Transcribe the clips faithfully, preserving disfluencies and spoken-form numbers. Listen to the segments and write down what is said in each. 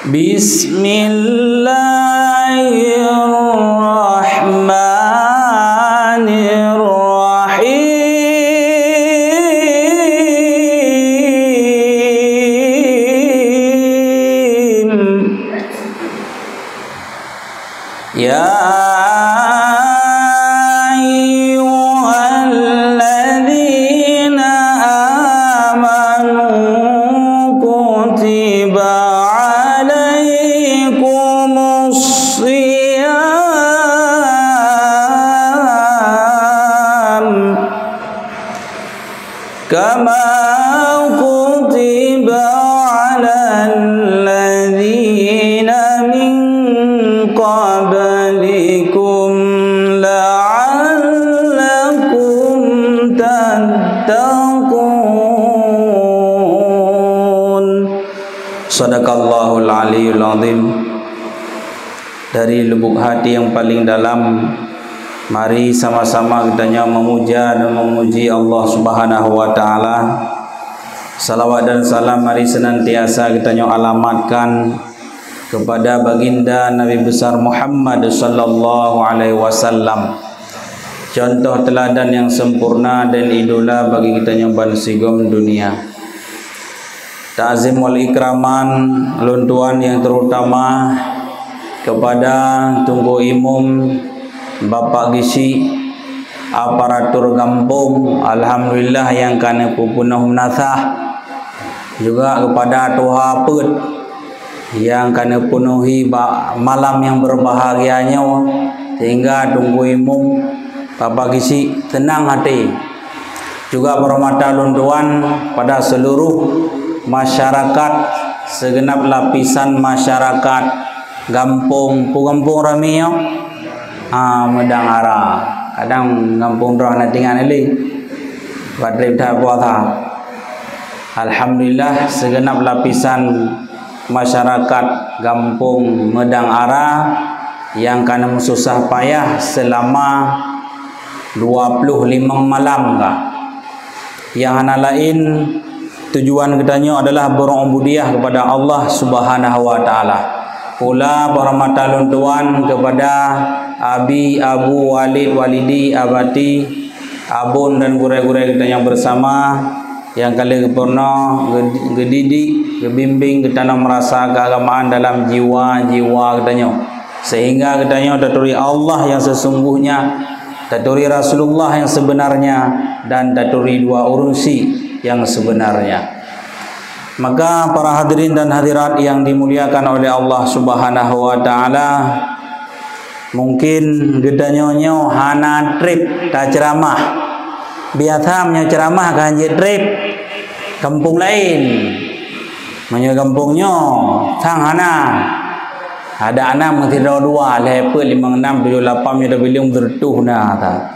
Bismillahirrahmanirrahim. يا أيها الذين آمنوا كتب عليكم الصيام كما كتب على الذين من قبلكم لعلكم تتقون. صدق الله العلي العظيم. Dari lubuk hati yang paling dalam, mari sama-sama geutanyoe memuja dan memuji Allah Subhanahu wa Ta'ala. Salawat dan salam mari senantiasa geutanyoe alamatkan kepada Baginda Nabi Besar Muhammad sallallahu alaihi wasallam, contoh teladan yang sempurna dan idola bagi geutanyoe bansigom dunia. Takzim wal ikraman lôn tuan yang terutama kepada Teungku Imum, Bapak Gisi, aparatur gampông, alhamdulillah nyang ka neupeupunoh meunasah, juga kepada tuha peuet nyang ka neupeunuhi bak malam yang berbahagia nyoe, sehingga Teungku Imum, Bapak Gisi, tenang hati. Juga horeumat lôn tuan pada seluruh masyarakat, segenap lapisan masyarakat gampông, peue gampông ramé nyoe? Ah, Meudang Ara. Kadang gampông droe na tinggai lé. Bak trép that puasa. Alhamdulillah, segenap lapisan masyarakat gampông Meudang Ara nyang ka neumeususah payah selama dua puluh limong malam ka. Nyang hana laén, tujuan geutanyoe adalah beureu'ubudiah kepada Allah Subhanahu wa Ta'ala. Pula horeumat lôn tuan kepada Abi, Abu, Walid, Walidi, Abati, Abon dan gurée-gurée geutanyoe bersama nyang ka lheueh geupeurunoe, geu-, geudidik, geubimbing geutanyoe meurasa keuagamaan dalam jiwa-jiwa geutanyoe, sehingga geutanyoe taturi Allah yang sesungguhnya, taturi Rasulullah yang sebenarnya, dan taturi dua ureuëng si yang sebenarnya. Maka, para hadirin dan hadirat yang dimuliakan oleh Allah Subhanahu wa Ta'ala, mungkin geutanyoe nyoe hana trép taceuramah. Biasa meunyoe ceuramah ka hanjeuet trép gampông laén. Meunyoe gampông nyoe, sang hana. Ada anam meusidroe dua, lhée peuet, limong nam, tujoh lapan, meunyoe tabilang seureutôh na that.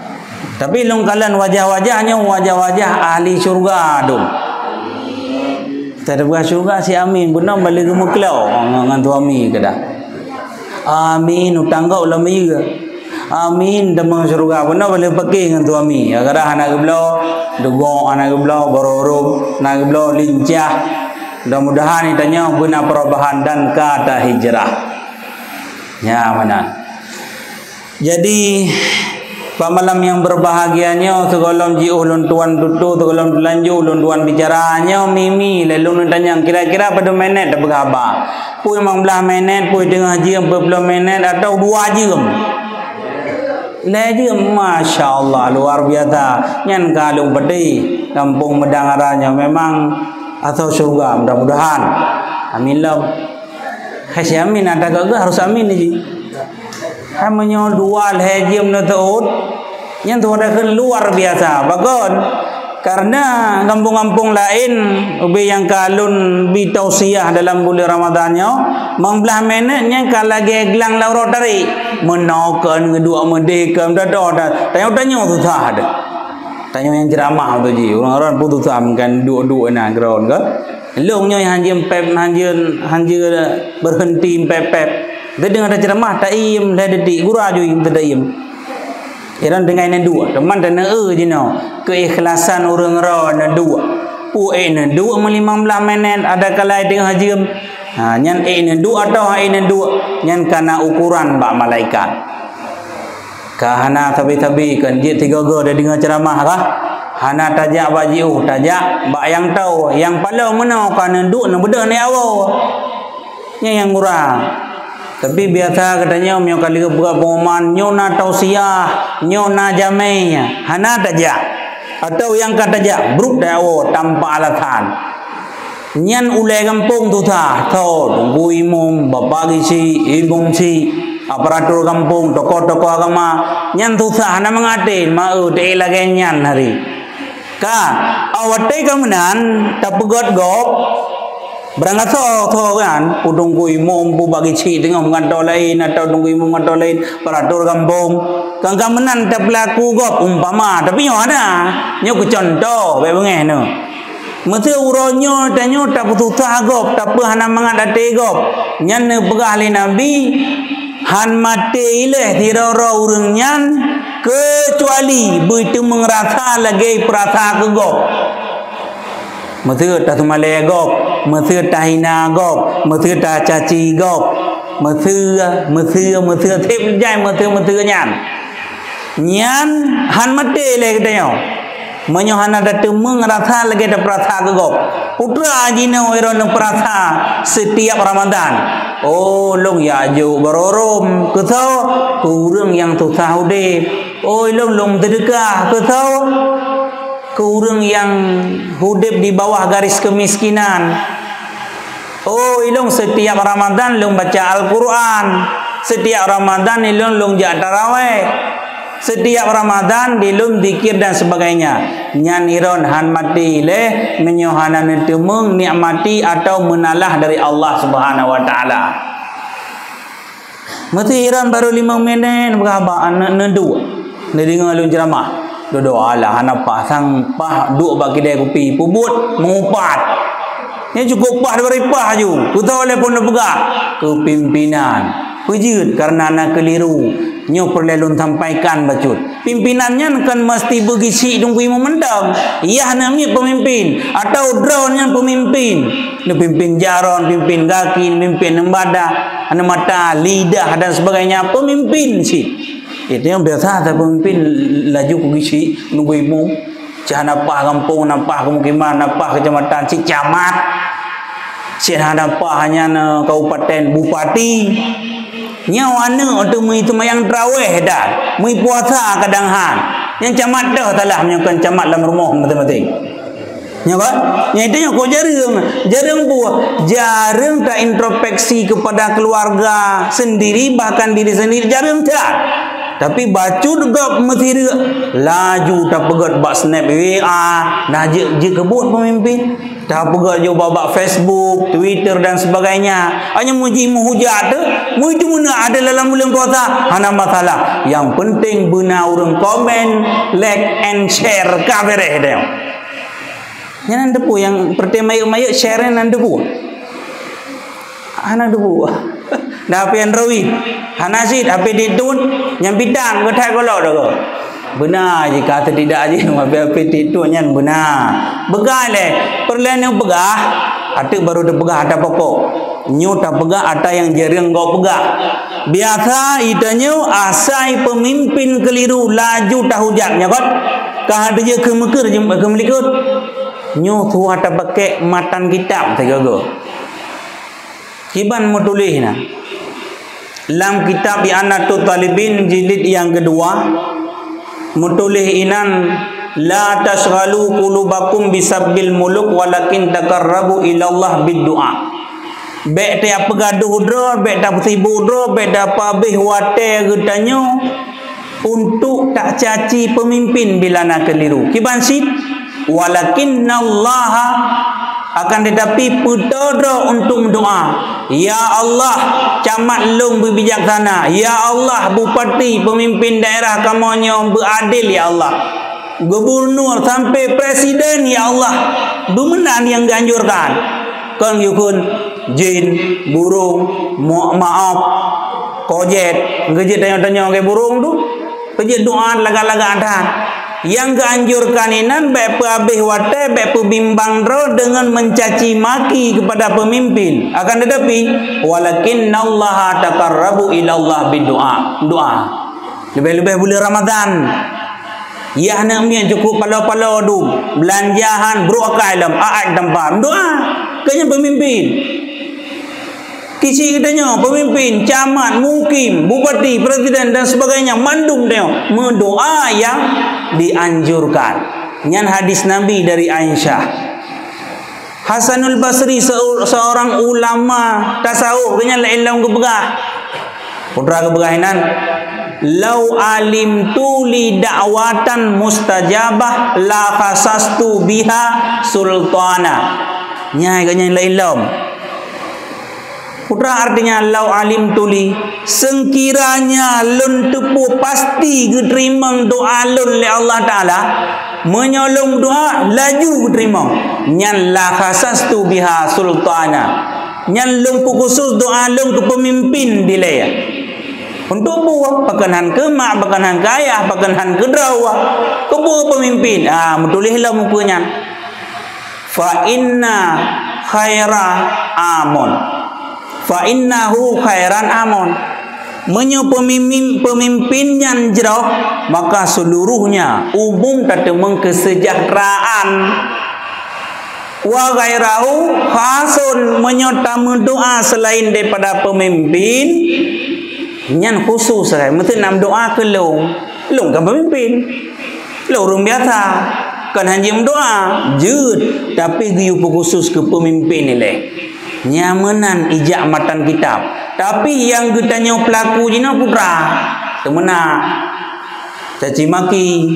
Tapi lôn kalon wajah-wajah nyoe, wajah-wajah ahli syurga tu. Teudeubah syurga si amin, beunang balik geumeuklou ngon, ngon suami keudeh. Amin, utang gop lam bayeue. Amin, tamong syurga, beunang balik paké ngon suami. Kadang hana geubloe, dugok hana geubloe, barô-barô hana geubloe, lincah. Mudah-mudahan geutanyoe beuna perubahan dan ka tahijrah. Nya meunan. Jadi, bak malam nyang berbahagia nyoe, sigohlom jiôh lôn tuan tutoe, sigohlom teulanjô lôn tuan bicara, nyoe mi-mi lé lôn tanyong, kira-kira padum minét tapeugah haba? Peue limong blaih minét, peue teungoh jeuem, peue ploh minét, atawa dua jeuem? Lhée jeuem, masya Allah, luar biasa. Nyan ka lôn peudeh, gampông Meudang Ara nyoe memang asoe syeuruga, mudah-mudahan. Amin lom. Hai si amin, ata geuh harus amin ji. Hai meunyoe dua lhée jeuem neuteuôt, nyan tuha takheun luar biasa. Pakon? Karena gampông-gampông laén, ubé nyang ka lôn bi tausiah dalam buleuen Ramadhan nyoe, limong blaih minét nyan ka lagée glang lam uroe tarék. Meunoe kon, geuduek meudeh kon, dah, dah, dah. Tanyoe-tanyoe susah deh. Tanyoe nyang ceuramah tu ji, ureuëng-ureuëng pun susah, mungken duek-duek na ground kan. Lôn nyoe hanjeuet pep, hanjeuet, hanjeuet berhenti pep-pep. Teudeungoe taceuramah, taiem lhée detik, gura jui teudaiem. Iran deungai neuduek, teuma taneue jinoe, keuikhlasan ureuëng roe neuduek. Peue neuduek meulimong blaih minét, ada kalai teungoh jeuem. Ha, nyan ék neuduek atawa hana ék neuduek, nyan ka na ukoran bak malaikat. Ka hana sabe-sabe kon jeuet sigoe-goe tadeungoe ceuramah kah? Hana tajak bak jiôh, tajak bak nyang toe, nyang paloe meunoe ka neuduek neubeudôh neuwoe. Nyan nyang kurang. Tapi biasa geutanyoe meunyoe ka lheueh buka pengumuman, nyoe na tausiah, nyoe na jamé, hana tajak. Atawa nyang ka tajak, brok tawoe tanpa alasan. Nyan ulée gampông susah, tho, teungku imum, bapak geuchik, imum chik, aparatur gampông, tokoh-tokoh agama, nyan susah, hana mangat até, ma-e, teuék lagée nyan hari. Ka, 'oh watée ka meunan, tapeugét gob, barangkasoe-soe kan, peue teungku imum, peue bagi chik teungoh meugantoe laén, atawa teungku imum meugantoe laén, aparatur gampông. Kan ka meunan tapeulaku gob, umpama, tapi nyoe hana. Nyoe keu cuntoh, bék beungéh nyoe. Meuseu uroe nyoe tanyoe tapeususah gob, tapeu hana mangat até gob. Nyan neupeugah lé Nabi, "Han maté ilée sidroe-droe ureuëng nyan, keucuali beuteumeung rasa lagée peurasa keu gob." Meuseu taseumalée gob, meuseu tahina gob, meuseu tacaci gob, meuseu, meuseu, meuseu, seb jai meuseu-meuseu nyan. Nyan han maté lé geutanyoe. Meunyoe hana tateumeung rasa lagée tapeurasa keu gob. Peue teuma jinoe droeneuh peurasa setiap Ramadan. Oh, lôn jak jok barô rhom. Keu soe? Keu ureuëng nyang susah udeb. Oh, lôn, lôn seudeukah. Keu soe? Keu ureuëng nyang udeb di bawah garis keumiskinan. Oh, ilôn setiap Ramadan lôn baca Al-Quran. Setiap Ramadan ilôn lôn jak taraweh. Setiap Ramadan ilôn zikir dan sebagainya. Nyan droeneuh han maté lé meunyoe hana neuteumeung nikmati atau meunalah dari Allah Subhanahu wa Taala. Meuseu droeneuh barô limong minét, peugah bak aneuk neuduek. Neudeungoe lôn ceuramah. Dudoe alah hana paih sang paih duek bak kidai kupi. Peubuet meuupat. Nyan cukôp paih dibri paih ju. Keu soe lé phon neupeugah? Keu pimpinan. Peue jeuet? Kareuna na keuliru. Nyoe peureulée lôn sampaikan bacut. Pimpinan nyan kon meuseuti beugisi dungkui mantong. Yah aneuk miet peumimpin. Atawa droeneuh nyan peumimpin. Neupimpin jaroe, pimpin gaki, pimpin neubadah, neumatah, lidah dan sebagainya, peumimpin cit. Itu nyang biasa that peumimpin laju keu geuchik, nunggu imum. Cit hana paih gampông, hana paih keumukiman, hana paih keucamatan, cit camat. Cit hana paih nyan kabupaten, bupati. Nyoe aneuk teumui seumayang traweh dan mui puasa kadang han. Nyang camat dah salah meunyoe kon camat lam rumoh maséng-maséng. Nyoe kan? Nyang itu nyoe kok jareueng. Jareueng buah. Jareueng taintrospeksi kepada keluarga sendiri, bahkan diri sendiri jareueng that. Tapi bacut gob meusireuk, laju tapeugét bak snap W A, nah jeuet jeuet keu buet pemimpin. Tapeugét jok bak Facebook, Twitter dan sebagainya. Hanya muji muhujat tu, mui tu meunan ada dalam bulan puasa, hana masalah. Yang penting beuna ureueng komen, like and share ka bereh deh. Nyan nan teupeu nyang peureté mayeuek-mayeuek share nan teupeu. Hana teupeu. Dah H P Android. Hana cit H P Titun nyang pitang geuthai golok dah. Beuna jih ka setidak jih H P Titun nyan beuna. Peugah lé, peureulée neupeugah, ateueh baru teupeugah ata pokok. Nyoe tapeugah ata nyang jareueng gob peugah. Biasa itanyoe asai peumimpin keuliro laju tahujat nyoe kot. Ka hana jeuet keu meukeureuj keu meulikot. Nyoe suah tapakek matan kitab sigoe-goe. Kiban meutuléh na. Lam kitab I'anatut Talibin jilid nyang keudua, meutuléh inan, "La tasyghalu qulubakum bisabbil muluk walakin taqarrabu ilallah bid du'a." Bék tapeugadôh droe, bék tapeusibu droe, bék tapeuhabéh watée geutanyoe untuk tacaci peumimpin bila na keuliro. Kiban cit, walakinnallaha, akan tetapi peutoe droe untuk meudoa, "Ya Allah, camat lôn beubijaksana. Ya Allah, bupati, peumimpin daerah kamoe nyoe beuadil, ya Allah." Gubunur sampai presiden, ya Allah, beumeunan nyang geuanjurkan. Kon geukheun jin, burung, ma-, maaf, kojet, geujeuet tanyoe-tanyoe lagée burung tu, geujeuet doa lagak-lagak that. Nyang geuanjurkan inan bék peuhabéh watée, bék peubimbang droe deungon mencaci maki kepada pemimpin. Akan tetapi, "Walakinnallaha taqarrabu ilallah bidu'a." Doa. Leubeh-leubeh buleuen Ramadan. Yah aneuk miet cukup palo-palo dum, beulanja han, brok akai lom, aat tampa. Doa. Keu nyan pemimpin. Kisi geutanyoe, pemimpin, camat, mukim, bupati, presiden dan sebagainya, mandum tanyoe meudoa nyang dianjurkan. Nyan hadis Nabi dari Aisyah. Hasanul Basri, seu-, seorang ulama tasawuf, geuh nyan laén lom geupeugah. Putra geupeugah inan, "Lau alimtu li da'watan mustajabah la khasastu biha sultana." Nyan geuh nyan laén lom. Putra artinya, "Lau alimtu li," seukiranya lôn teupeu pasti geuteurimong doa lôn lé Allah Taala, meunyoe lôn doa laju geuteurimong, nyan la khasastu biha sultana. Nyan lôn peukhusos doa lôn keu peumimpin dilée. Untuk peue? Pakon han keu mak, pakon han keu ayah, pakon han keu droe. Keu peue peumimpin? Ah, meutuléh lom ukeue nyan. Fa inna khaira amun. Fa innahu khairan amun. Meunyoe peumimpin, peumimpin nyan jroh, maka seuluruhnya umum tateumeung keuseujahteuraan. Wa ghairahu khasun, meunyoe tameudoa seulaén daripada peumimpin, nyan khusus sagai. Meuteuk na meudoa keu lôn. Lôn kan peumimpin. Lôn ureuëng biasa. Kan hana jeuet meudoa, jeuet, tapi geuyue peukhusus keu peumimpin ilée. Nyan meunan ijak matan kitab. Tapi nyang geutanyoe peulaku jinoe putra, teumeunak, caci maki,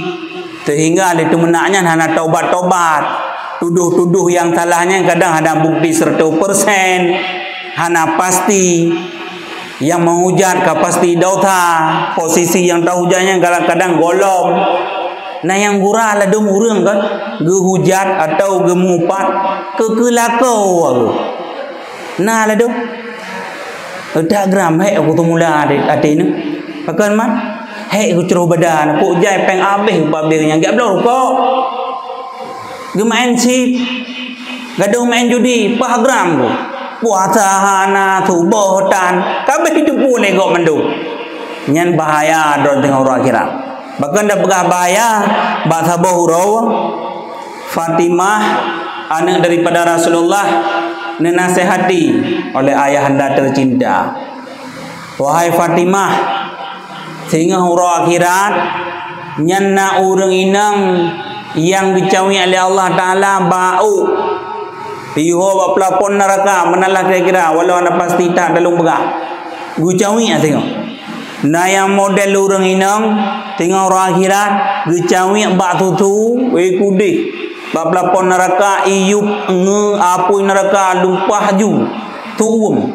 sehingga lé teumeunak nyan hana tobat-tobat. Tudoh-tudoh nyang salah nyan kadang hana bukti seratus persen, hana pasti. Nyang meuhujat ka pasti dosa, posisi nyang tahujat nyan kadang-kadang gohlom. Na nyang gura ladôm ureuëng kan, geuhujat atau geumupat keu keulakoe. Na ladôm. Eutak gram hék aku teumula até, até nyoe. Pakon man? Hék geucroh badan, kok jai péng abéh upabéh nyang jak bloe rukok. Geumaén chip, gadôh maén judi, paih gram ku. Puasa hana, suboh tan, ka abéh teupeu lé gob mandum. Nyan bahaya droe teungoh uroe akhirat. Bahkan da peugah bahaya, bak saboh uroe, Fatimah, aneuk daripada Rasulullah, neunasehati oleh ayahanda tercinta. Wahai Fatimah, singoh uroe akhirat, nyan na ureuëng inong nyang geucawiek lé Allah Taala bak ôk. Pihoe bak peulapon neuraka, meunan lah kira-kira, walau hana pasti that dalam peugah. Geucawiek singoh. Na nyang model ureuëng inong, singoh uroe akhirat, geucawiek bak susu, wéh kudeh. Bak peulapon neuraka, iyup, nge, apui neuraka, lumpah ju, tuwum.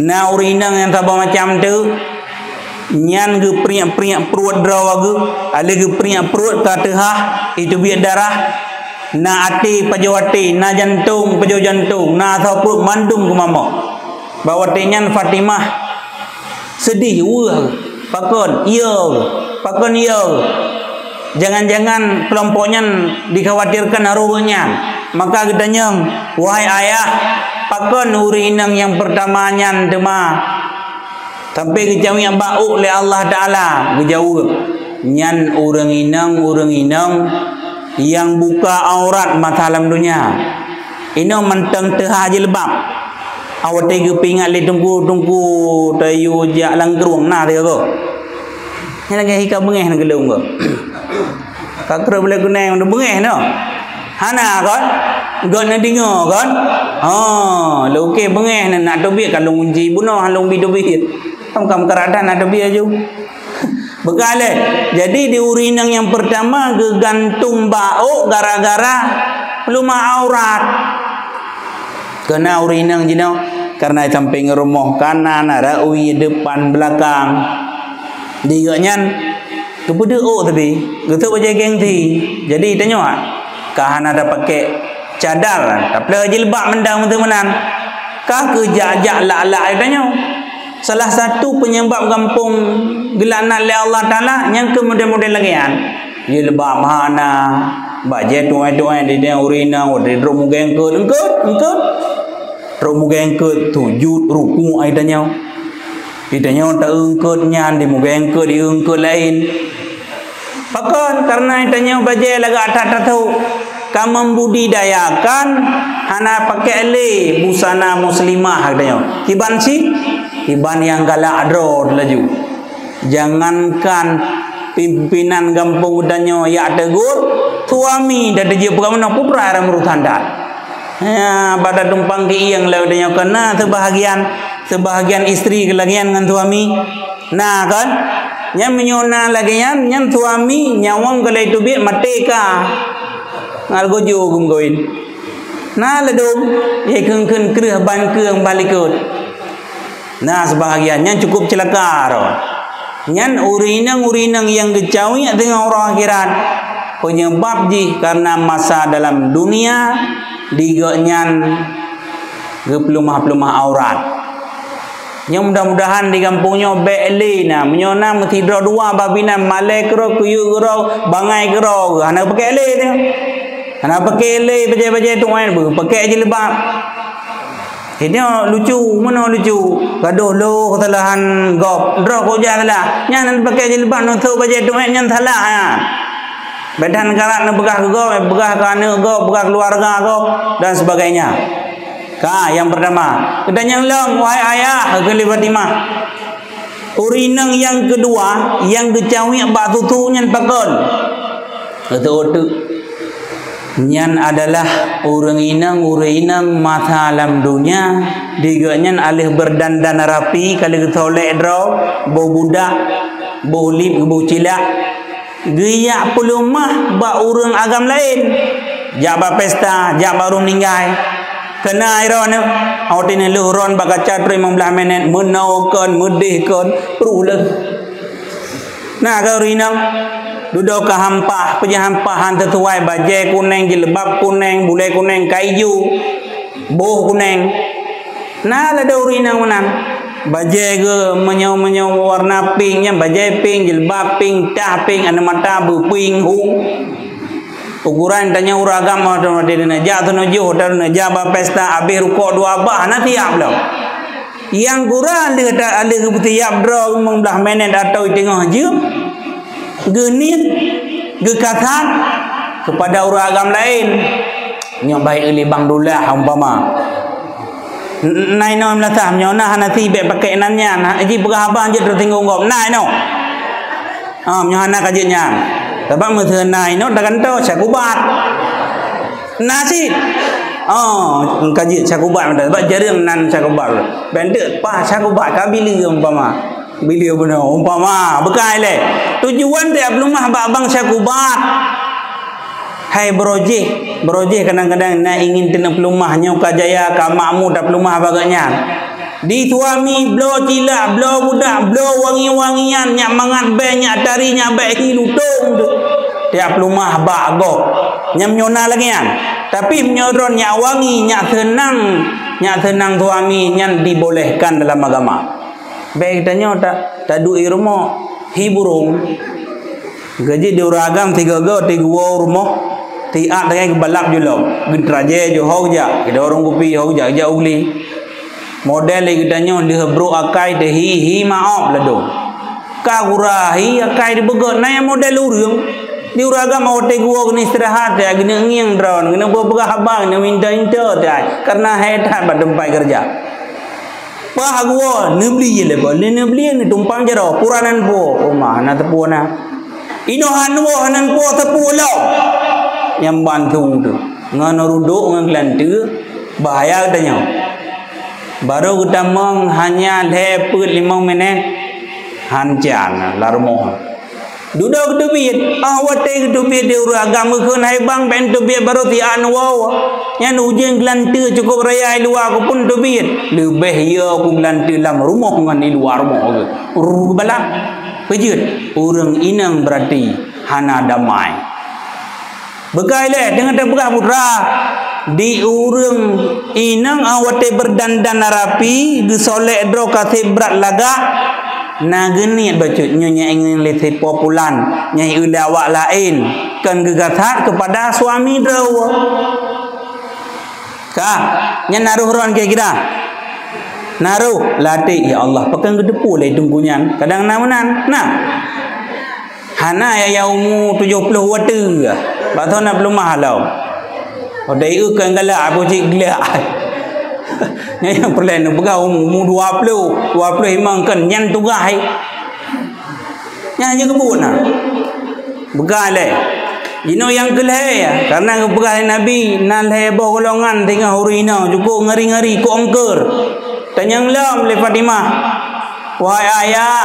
Na ureuëng inong nyang saboh macam teuk, nyan geupriek-priek pruet droe geuh, aleh geupriek pruet ka teuhah, iteubiet darah, na até pajoh até, na jantong pajoh jantong, na asoe pruet mandum geumamok. Bak watée nyan Fatimah seudeh, weueh, pakon, iya, pakon, iya. Jangan-jangan keulompok nyan dikhawatirkan harôh geuh nyan. Maka geutanyong, "Wahai ayah, pakon ureuëng inong nyang peurtama nyan teuma sampai geucawiek bak ôk lé Allah Taala?" Geujaweueb, "Nyan ureuëng inong, ureuëng inong nyang buka aurat masa lam donya. Inong mantong teuhah jilbab." Awai watée geupeuingat lé teungku-teungku tayue jak lam krueng na teuka. Nyan lagée hika beungéh na geulong ko. Ka kreueh bulée kuneng na beungéh no. Hana kon? Got na deungoe kon? Ha, lokée beungéh na nak teubiet ka lôn gunci bunoe, ha lôn bi teubiet. Kam kam karadan na teubiet aju. Beukah lé. Jadi di ureuëng inong nyang peurtama geugantung bak ôk gara-gara lumah aurat. Keu na ureuëng inong jinoe, kareuna sampéng rumoh kanan, rawi depan, belakang. Di gobnyan geupeudeuh ôk tapi, geuseuôt bajée gengsi. Jadi tanyoe ka hana tapakék cadar, tapeuleueh jilbab mantong meuteumeunan. Ka keu jak-jak lak-lak tanyoe. Salah satu penyebab gampông geulaknat lé Allah Taala nyang keu model-model lagée nyan. Jilbab hana, bajée tuéh-tuéh di ureuëng inong, watée trok mugengkeut, eungkeut, eungkeut. Trok mugengkeut, sujud, ruku' ai tanyoe. Di tanyoe ta eungkeut nyan, di mugengkeut, di eungkeut laén. Pakon? Karena tanyoe bajée lagak that-that, ka membudidayakan hana pakai lé busana muslimah tanyoe. Kiban si? Kiban nyang galak droe laju. Jangankan pimpinan gampông tanyoe jak tegur, suami dah teujeuet peugah meunoe putra dalam urusan that. Ya, pada tumpang keuieng lewat tanyoe kena sebahagian, sebahagian istri keulagian ngon suami. Nah kan? Nyan meunyoe na lagée nyan, nyan suami nyawöng ka lheueh teubiet maté ka. Ngal gojo geumeugoin. Na ladôm, ye kheun-kheun kreueh ban keueng balikot. Na sebahagian nyan cukup ceulaka roh. Nyan ureuëng inong-ureuëng inong nyang geucawiek teungoh uroe akhirat. Peunyeubab jih karena masa dalam dunia di gobnyan geupeuleumah-peuleumah aurat. Nyang mudah-mudahan di gampông nyoe bék lé na. Meunyoe na meusidroe dua babah inan malée keudroe, keuyue keudroe, bangai keudroe, hana peuké lé teuh. Hana peuké lé bajée-bajée tuéh, peuké jilbab. Ini lucu, meunoe lucu. Gadoh lôh kesalahan gob, droe kok jak salah. Nyan peuké jilbab nusok bajée tuéh nyan salah nyan. Bék that karat neupeugah keu gob, peugah keu aneuëk gob, peugah keuluwarga gob dan sebagainya. Ka, nyang pertama, geutanyoe lom, wahai ayah, kheun lé Fatimah. Ureuëng inong nyang keudua, nyang geucawiek bak susu nyan pakon? Beutôi-beutôi. Nyan adalah ureuëng inong, ureuëng inong masa lam dunia, di gobnyan aleuh beudandan rapi, ka lheueh geusolek droe, boh budak, boh lip, boh cilak. Geujak peuleumah bak ureuëng agam laén. Jak bak pesta, jak bak ureuëng meuninggai. Keunan droeneuh, watée neulheueh ron bak kaca trok limong blaih minét, meunoe kon, meudeh kon, pruh leuh. Na ka ureuëng inong, dudoe ka hampah, peue jih hampah han sisuai, bajée kunéng, jilbab kunéng, bulée kunéng, ka ijo, boh kunéng. Na ladôm ureuëng inong meunan. Bajée geuh meunyoe-meunyoe warna pink, nyan bajée pink, jilbab pink, tah pink, aneuëk mata beupink, hung. Ukuran tanyoe ureuëng agam, jak seunojoh, jak bak pesta, abéh rukok dua bah, hana siap lom. Nyang gura lheueh ta-, lheueh geupeusiap droe limong blaih minét atau teungoh jeuem, geuniet, geukasat keupada ureuëng agam laén. Nyoe baik lé Bang Dullah umpama. N-, n-, na inoe meulasah, meunyoe na hana si bék pakai nan nyan, ha, jipeugah haba jeuet teutinggung gob. Na inoe. Ha, meunyoe hana ka jeuet nyan. Sabab meuseu na inoe tagantoe syakubat. Na cit. Oh, ka jeuet syakubat mantong. Sabab jareueng nan syakubat. Bék teuk paih syakubat ka bileue umpama. Bileue bunoe umpama. Bukai lé. Tujuan tajak peuleumah bak bang syakubat. Hai barô jih, barô jih kadang-kadang na ingin keuneuk peuleumah nyoe ka jaya ka makmu tapeuleumah bak gobnyan. Di suami bloe cilak, bloe budak, bloe wangi-wangian, nyak mangat bée, nyak tari, nyak bée hi lutông tu. Tiep peuleumah bak gob. Nyan meunyoe na lagée nyan. Tapi meunyoe droe nyak wangi, nyak seunang, nyak seunang suami nyan dibolehkan dalam agama. Bék tanyoe ta-, taduek i rumoh hi burông. Geujeuet di ureuëng agam sigoe-goe tiguwoe u rumoh, siat lagée geubalap julom, geutrajée ju ho geujak, geudorong kupi ho geujak, geujak u gli. Model lé geutanyoe lheueh brok akai teuhi, hi maob ladôm. Ka gura hi akai dibeugét, na nyang model ureuëng. Di ureuëng agam watée geuwoe geuneuk istirahat, ya, geuneuk ngieng droe, geuneuk peugah haba, geuneuk minta-minta, ya, karena hai that bak teumpat keureuja. Paih geuwoe, neubli lé boh, lé neubli, neutumpang jaroe, pura nan po, oh ma, na teupeu na. Inoe han woe nan po teupeu lom. Nyang bantu tu. Ngon rudok, ngon geulanteue, bahaya geutanyoe. Barô geutamong hanya lhée peuet limong minét, hancan lam rumoh. Dudoe geuteubiet, ah watée geuteubiet di ureuëng agam geukheun hai bang bék teubiet barô siat neuwoe. Nyan ujeuen geulanteue cukôp raya i luwa keupeue teubiet. Leubeh yo ku geulanteue lam rumoh ngon i luwa rumoh geuh. Rrrr, geubalap. Peue jeuet? Ureuëng inong beurati hana damai. Beukai lé deungon tapeugah putra, di ureuëng inong ah watée beudandan rapi, geusolek droe ka sép brat lagak, Na geuniet bacut nyoe nyang ingat lé sipo pulan, nyang i lé awak laén, kon geugasat keupada suami droe. Ka, nyan na roh droen kira-kira. Na roh, latih, ya Allah, pakon geuteupeue lé teungku nyan. Kadang na meunan, na. Hana ya, ya umu tujoh ploh watèe. Bak thon na peuleumah lom. Odai eu kan galak, abu cik gelak. Nyan nyang peureulèe neupeugah umu, umu dua ploh, dua ploh limong kan nyan tugaih. Nyan je keubuet na. Peugah lé. Jinoe nyang keulhèe, karena geupeugah lé Nabi, na lhèe boh golongan singoh ureueng inong, cukup ngeri-ngeri, kok angker. Tanyong lom lé Fatimah, "Wahai ayah,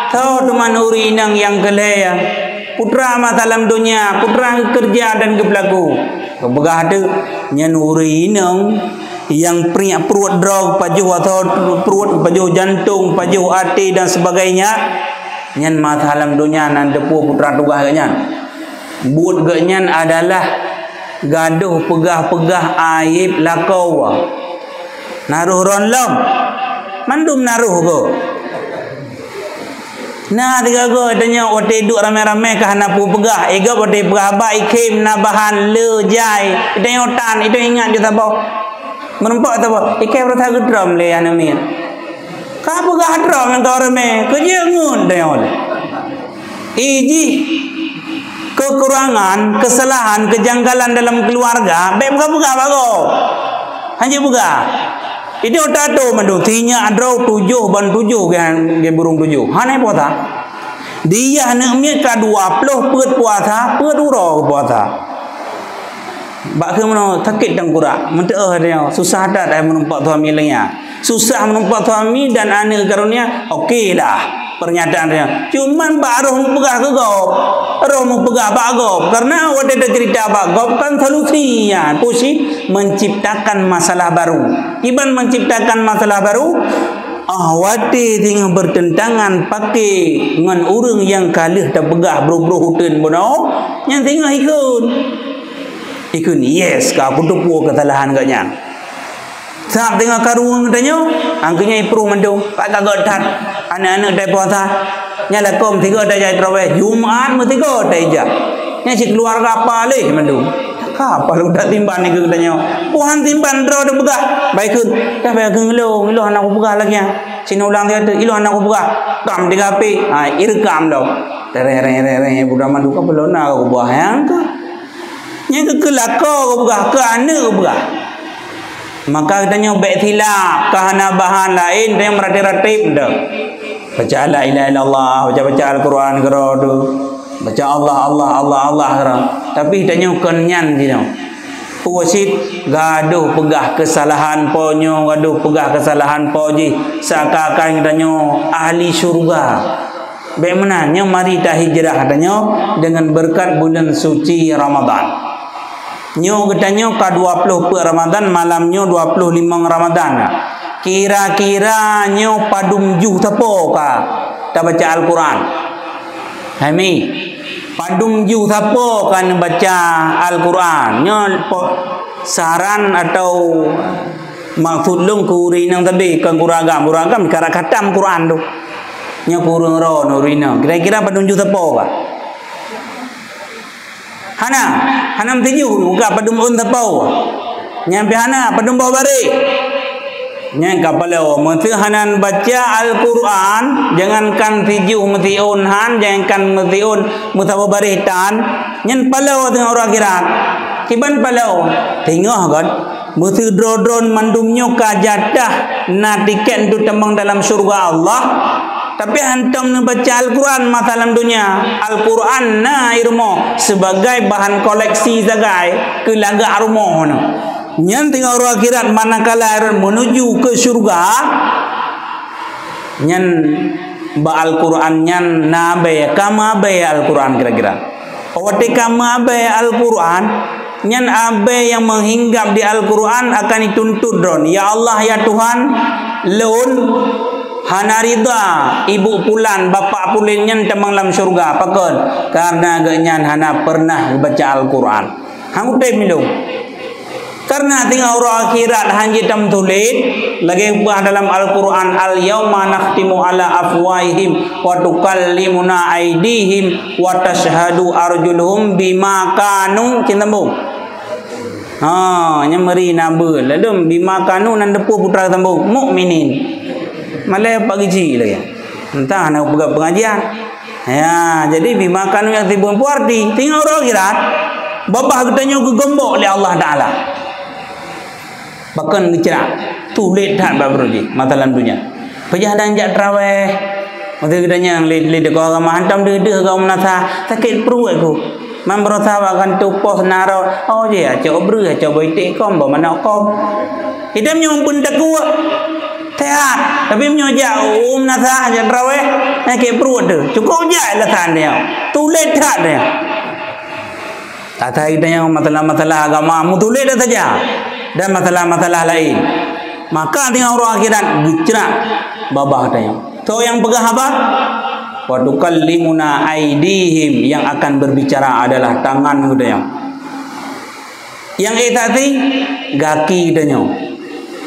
soe teuma ureueng inong nyang keulhèe? Putra masa lam donya, putra geukeureuja dan geupeulaku." Geupeugah teuk, nyan ureueng inong nyang priek pruet droe, pajoh asoe pruet, pajoh jantong, pajoh até dan sebagainya, nyan masa lam donya na teupeue putra tugaih geuh nyan. Buet geuh nyan adalah gadôh peugah-peugah aéb lakoe. Na roh droen lom. Mandum na roh geuh. Na sigoe-goe tanyoe watèe duek ramé-ramé ka hana peue peugah. Eh, gob watèe peugah haba ikhém na bahan le jai. Tanyoe tan, itu ingat ju saboh. Meureumpok saboh. Ikhém rasa geutrom lé aneuk miet. Ka peugah droe ngon kawan ramé, keu jeuet ngon deungon. Ijih kekurangan, kesalahan, kejanggalan dalam keluarga, bèk peugah-peugah bak gob. Hana peugah. Itu tato mandum, sinyak droe tujoh ban tujoh geuh, geuh burông tujoh. Hana puasa. Di yah aneuk miet ka dua ploh peuet puasa, peuet uroe puasa. Bak keunoe sakét tangkurak, meuteuoh dia, susah that ai meureumpok suami lé nyan. Susah meureumpok suami dan aneuk karonya, oke lah pernyataan dia. Cuman bak roh meupeugah keu gob, roh meupeugah bak gob. Karena watèe teucerita bak gob kan solusi nyan, pusi menciptakan masalah baru. Kiban menciptakan masalah baru, ah, watèe singoh bertentangan paké ngon ureueng nyang ka lheueh tapeugah broh-broh uteuen bunoe, nyan singoh ikheun. Ikheun, yes, ka kuteupue kesalahan geuh nyan. Sab teungoh karu geutanyoe, angkeunyang ipruh mandum, pat ka gèt that. Aneuk-aneuk tai puasa, nyan lakom sigoe tajak tarawih, Jumat meusigoe taijak. Nyan sikeuluarga paléh mandum. Ka apa lôn tak simpan nikeue geutanyoe? Tuhan simpan droe teupeugah. Baikheun, dah baikheun ngeulong, ilôn hana kupeugah lagèe nyan. Sinoe ulang sigoe teuk, ilôn hana kupeugah. Kam tiga P, ha, ireukam lom. Tereng, reng, reng, reng, budak mandum ka peulona kupeugah nyang ka. Nyang keu, keu lakoe geupeugah, keu aneuk geupeugah. Maka geutanyoe bèk silap, ka hana bahan laén, tanyoe meuratéb-ratéb dah. Baca la ilaha illallah, baca-baca Al-Quran keudroe tu. Baca Allah, Allah, Allah, Allah keudroe. Tapi tanyoe kon nyan jinoe. Peue cit gadôh peugah keusalahan po nyoe, gadôh peugah keusalahan po jih, seakan-akan geutanyoe ahli syeuruga. Bèk meunan, nyoe mari tahijrah tanyoe deungon beureukat buleuen suci Ramadhan. Nyoe geutanyoe ka dua ploh peuet Ramadhan, malam nyoe dua ploh limong Ramadhan. Kira-kira nyoe padum juh sapo ka tabaca Al-Quran? Hai mi, padum juh sapo ka neubaca Al-Quran? Nyoe po-, saran atau maksud lôn keu ureueng inong sabe, kon keu ureueng agam. Ureueng agam ka rab khatam Quran tu. Nyoe keu ureueng droeneuh ureueng inong. Kira-kira padum juh sapo ka? Hana, hana meutujoh, buka padum ôn sapo. Nyan pih hana, padum boh baréh. Nyan ka paloe, meuseu hana baca Al-Quran, jangankan sijuh meusiôn han, jangankan meusiôn meusaboh baréh tan, nyan paloe teungoh uroe akhirat. Kiban paloe, teungoh kon. Meuseu droe-droe mandum nyoe ka jatah na tiket untuk teumang dalam syurga Allah, tapi hantom neubaca Al-Quran masa lam donya. Al-Quran na i rumoh sebagai bahan koleksi sagai keu lagak rumoh nyoe. Nyan teungoh uroe akhirat manakala menuju ke syurga, nyan bak Al-Quran nyan na abée, ka meuabée Al-Quran kira-kira. Watée ka meuabée Al-Quran, nyan abée nyang meuhinggab di Al-Quran akan jituntut droe, "Ya Allah, ya Tuhan, lôn hana ridha ibu pulan, bapak pulan nyan teumang lam syurga." Pakon? Karena geuhnyan hana pernah baca Al-Quran. Hang udeb milong. Karena teungoh uroe akhirat hana jeuet tameutuléh, lagée peugah dalam Al-Quran, "Al-yauma nakhtimu ala afwahihim wa tukallimuna aidihim wa tashhadu arjuluhum bima kanu," cit sambung. Ha, nyan meuri na beuet. Lalu bima kanu nan teupeu putra sambung, mukminin. Malée pak geuji lagi. Entah na peugah pengajian. Ya, jadi bima kanu nyang sibuk puarti. Teungoh uroe akhirat, babah geutanyoe geugombok lé Allah Taala. Pakon geucrak, tuléh that bak beureuji masa lam dunia. Peujah dan jak traweh. Masa geutanyoe lé lé deungon agama hantom deuh-deuh agama meunasah, sakét pruet ku. Man beurasa bak kantô pos na rot, oh jih acok breuh, acok boh iték kom, boh manok kom. Idam nyoe pun takue. Sehat, tapi meunyoe jak u meunasah, jak traweh, sakét pruet tu. Cukôp jak alasan dia. Tuléh that dia. Asai geutanyoe masalah-masalah agama, meutuléh dah saja, dan masalah-masalah laén. Maka teungoh uroe akhirat geucrak babah geutanyoe. Soe nyang peugah haba? "Wa tukallimuna aidihim," yang akan berbicara adalah tangan geutanyoe. Nyang ék saksi, gaki geutanyoe.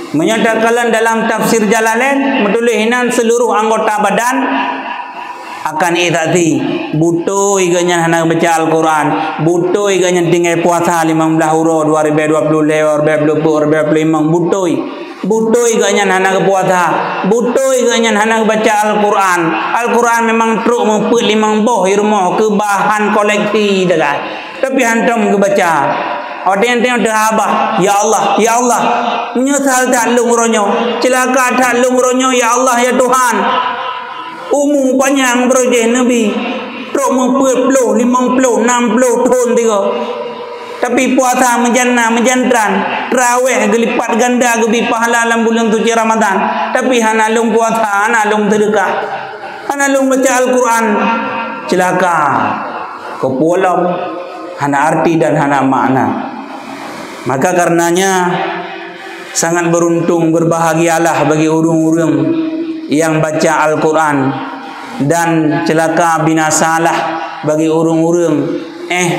Meunyoe takalon dalam tafsir Jalalain, meutuléh inan seluruh anggota badan akan ék saksi. Beutôi geuhnyan hana baca Al-Quran, beutôi geuhnyan tinggai puasa limong blaih uroe, dua ribèe dua puluh lhèe, dua ribèe dua puluh, dua ribèe dua puluh limong, beutôi. Beutôi geuhnyan hana geupuasa, beutôi geuhnyan hana geubaca Al-Quran. Al-Quran memang trok meupeuet limong boh i rumoh keu bahan koleksi, dah. Tapi hantom geubaca. Watèe nyan teuhaba, "Ya Allah, ya Allah, meunyeusal that lôn uroe nyoe, ceulaka that lôn uroe nyoe, ya Allah, ya Tuhan." Umu panyang beureuh jih Nabi, trok meupeuet ploh, limong ploh, nam ploh thon tiga. Tapi puasa meujan na, meujan tran, traweh geulipat ganda geubi pahala lam buleuen suci Ramadan. Tapi hana lôn puasa, hana lôn seudeukah, hana lôn baca Al-Quran, ceulaka. Keupeue lom, hana arti dan hana makna. Maka karenanya, sangat beruntung, berbahagialah bagi ureuëng-ureuëng nyang baca Al-Quran, dan ceulaka binasalah bagi ureuëng-ureuëng, eh,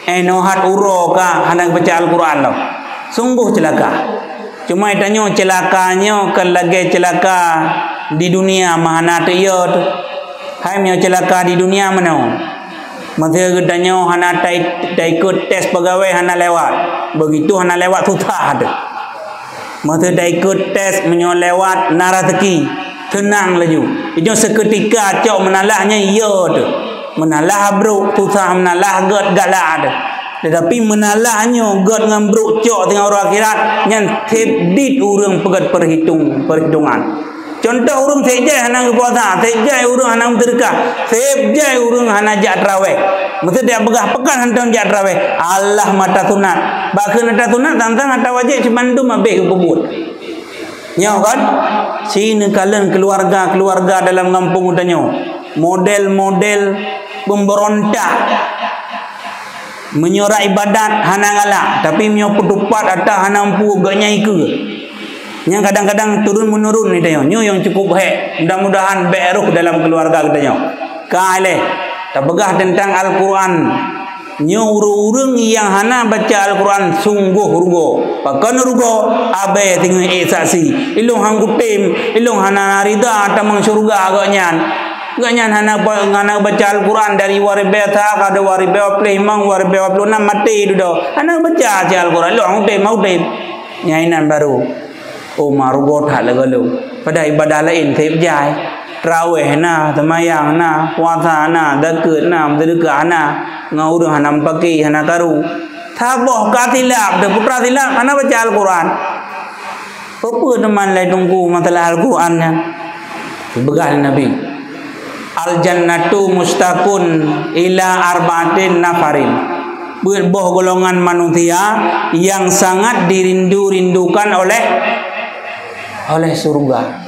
eh, nohat uroe ka hana baca Al-Quran lom. Sungguh ceulaka. Cuma tanyoe ceulaka nyoe kon lagée ceulaka di dunia meuhana teuiyo teuh. Hai meunyoe ceulaka di dunia meunoe. Meuseu geutanyoe hana tai-, taikot tes peugawée hana lewat. Begitu hana lewat susah teuh. Meuseu taikot tes meunyoe lewat na raseuki, seunang laju. Nyoe seukeutika cok meunalah nyan iyo teuh. Meunalah brok susah, meunalah gét galak teuh. Tetapi meunalah nyoe gét ngon brok cok teungoh uroe akhirat nyan seb dit ureuëng peugét peuhitung, peuhitungan. Cuntoh ureuëng seb jai hana geupuasa, seb jai ureuëng hana meuseudeukah, seb jai ureuëng hana jak traweh. Meuseu dia peugah pekan hantom jak traweh, Allah mata sunat. Bak kheun ata sunat, tantang ata wajéb cuma mandum habéh geupeubuet. Nyoe kan, si neukalon keluarga-keluarga dalam gampông geutanyoe. Model-model pemberontak. Meunyoe rak ibadat hana galak, tapi meunyoe peutupat ata hana mampu geuhnyan ikeue. Nyang kadang-kadang turun menurun ni tanyoe. Nyoe nyang cukup hék. Mudah-mudahan bék roh dalam keluarga geutanyoe. Ka ilée tapeugah teuntang Al-Quran. Nyoe ureuëng-ureuëng nyang hana baca Al-Quran sunggoh rugoe. Pakon rugoe? Abée teungoh ék saksi. Ilong han kutem, ilong hana rida tamong syeuruga geuhnyan. Geuhnyan hana ba-, hana baca Al-Quran dari dua ribèe sa ka dua ribèe dua puluh limong, dua ribèe dua puluh enam maté dudoe. Hana baca cit Al-Quran, lôn udeb, udeb. Nyan inan baru. Oh, ma rugoe that lagée lôn. Padahai ibadah laén seb jai. Traweh na, seumayang na, puasa na, zakeuet na, meuseudeukah na. Ngon ureuëng hana meupaké, hana karu. Saboh ka silap, teuputra silap, hana baca Al-Quran. Peue-peue teuma lé teungku masalah Al-Quran nyan? Peugah lé Nabi, "Al-jannatu mustaqun ila arba'atin nafarin." Peuet boh golongan manusia yang sangat dirindu-rindukan oleh, oleh syurga.